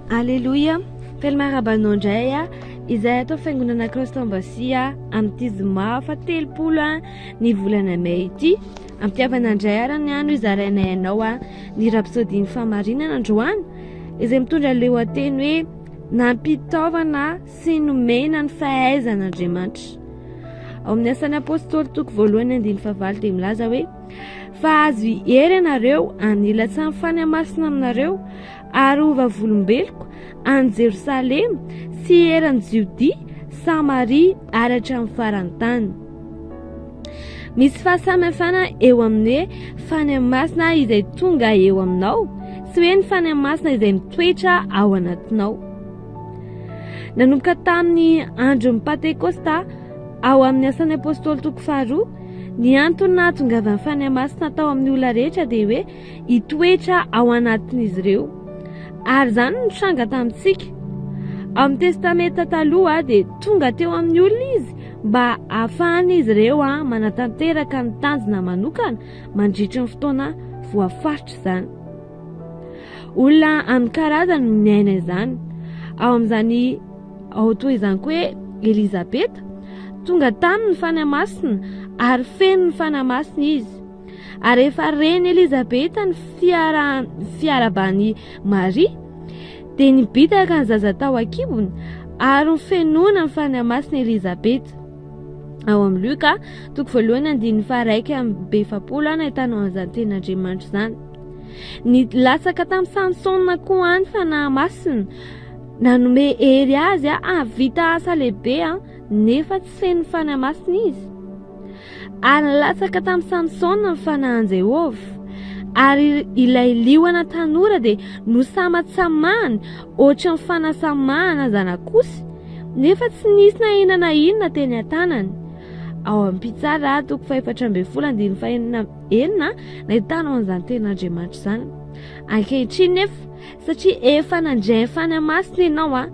Aleloia! Faly miarahaba anao indray aho, izay ato Fiangonana Christ Embassy amin'ity zoma faha-30 ny volana mey ity. Am-pitiavana indray ary ny no izarainay anao ny Rapsodie ny Fahamarinana androany, izay mitondra ny lohateny hoe Nampitaovana sy nomena ny fahaizan'Andriamanitra. Ao amin'ny Asan'ny Apostoly toko voalohany andininy fahavalo dia milaza hoe fa azo hery ianareo amin'ny hilatsahan'ny Fanahy Masina aminareo ary ho vavolombeloko any Jerosalema sy eran'i Jodia, Samaria ary hatramin'ny faran'ny tany. Misy fahasamihafana eo amin'ny hoe Fanahy Masina izay tonga eo aminao sy hoe ny Fanahy Masina izay mitoetra ao anatinao. Nanomboka tamin'ny andron'ny Pantekosta ao amin'ny Asan'ny Apostoly toko faharoa, ny antony nahatongavan'ny Fanahy Masina tao amin'ny olona rehetra dia hoe hitoetra ao anatin'izy ireo. Ary izany no nitranga tamintsika. Ao amin'ny Testamenta Taloha dia tonga teo amin'ny olona izy mba hahafahan'izy ireo manatanteraka ny tanjona manokana mandritry ny fotoana voafaritra izany. Olona amin'ny karazany no niaina izany. Ao amin'izany ao toy izany koa hoe Elizabeta, tonga taminy ny Fanahy Masina ary feno ny Fanahy Masina izy. Ary rehefa ren'i Elizabeta ny fiarahaban'i Maria, dia nibitaka ny zaza tao an-kibony, ary nofenoina ny Fanahy Masina Elizabeta. Ao amin'ny Lioka, toko voalohany andininy faha-41 no ahitanao an'izany tenin'Andriamanitra izany. Nilatsaka tamin'i Samsona koa ny Fanahy Masina, nanome hery azy hahavita asa lehibe, nefa tsy feno ny Fanahy Masina izy. Ary nilatsaka tamin'i Samsona ny fanahin'i Jehovah, ary ilay liona tanora dia nosamatsamahany hoatran'ny fanasamahana zanak'osy, nefa tsy nisy na inona na inona teny an-tanany. Ao amin'ny Mpitsara, toko fahefatra ambin'ny folo, andininy fahenina enina, nahitanao an'izany tenin'Andriamanitra izany. Ankehitriny nefa, satria efa nandray ny Fanahy Masina ianao,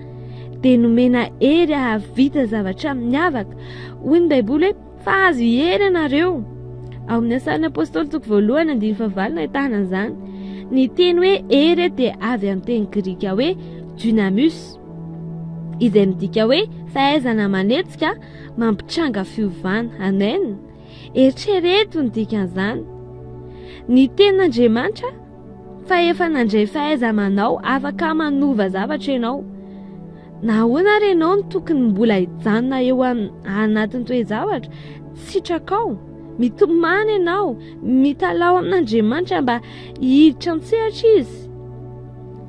dia nomena hery hahavita zavatra miavaka. Hoy ny Baiboly hoe, Fa azo hery ianareo. Ao amin'ny Asan'ny Apostoly toko voalohany andininy fahavalo no ahitana an'izany. Ny teny hoe hery eto dia avy amin'ny teny grika hoe dunamus, izay midika hoe fahaizana manetsika, mampitranga fiovana. Amen. Eritrereto ny dikan'izany. Ny tenin'Andriamanitra fa efa nandray fahaiza-manao afaka manova zavatra ianao. Nahoana ary ianao no tokony mbola hijanona eo anatin'ny toe-javatra tsy sitrakao? Mitomany ianao, mitalaho amin'Andriamanitra mba hiditra an-tsehatra Izy.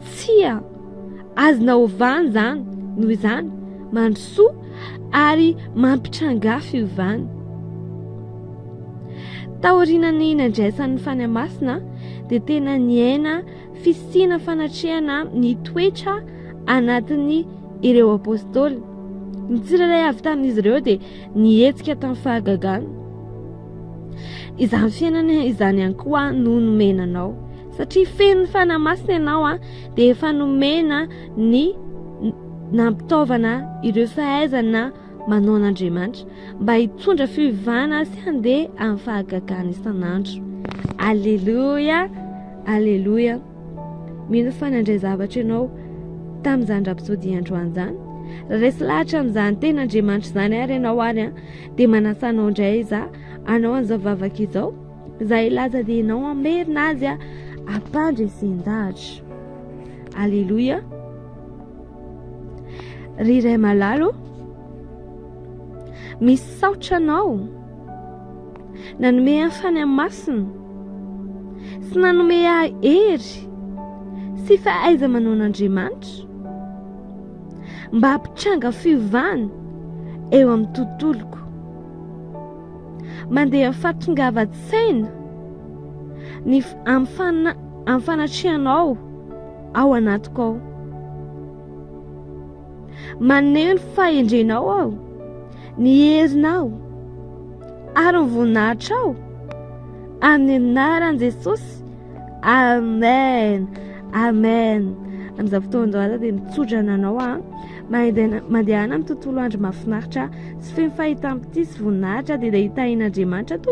Tsia, azonao ovana izany, noho izany, mandrosoa ary mampitrangà fiovana. Taorian'ny nandraisany ny Fanahy Masina dia tena niaina fisiana fanatrehana nitoetra anatin'ny ireo Apôstôly. Ny tsirairay avy tamin'izy ireo dia nihetsika tamin'ny fahagagana. Izany fiainana izany ihany koa no nomena anao. Satria feno ny Fanahy Masina ianao dia efa nomena ny nampitaovana ireo fahaizana manao an'Andriamanitra mba hitondra fiovana sy handeha amin'ny fahagagana isan'andro. Aleloia! Aleloia! Mino fa nandray zavatra ianao tamin'izany rapsodia androany izany. Raha resy lahatra amin'izany tenin'Andriamanitra izany ary ianao ary dia manasa anao indray izaho hanao an'izao vavaka izao. Izaho hilaza dia ianao hamerina azy ampandresen-dahatra. Aleloia! Ry Ray malala ô, misaotra Anao nanome ahy Fanahy Masina sy nanome ahy hery sy fahaiza-manaon'Andriamanitra mba hampitranga fiovana eo amin'ny tontoloko. Mandeha amin'ny fahatongavan-tsaina ny amin'ny fanatrehanao ao anatiko ao. Maneho ny fahendrenao aho, ny herinao ary ny voninahitrao amin'ny anaran'i Jesosy. Amen. Amen. Amin'izao fotoana izao aza dia mitsodrana anao aho. Mandehana amin'ny tontolo andro mahafinaritra sy feno fahitam-pitia sy voninahitra dia hitahian'Andriamanitra tompoko.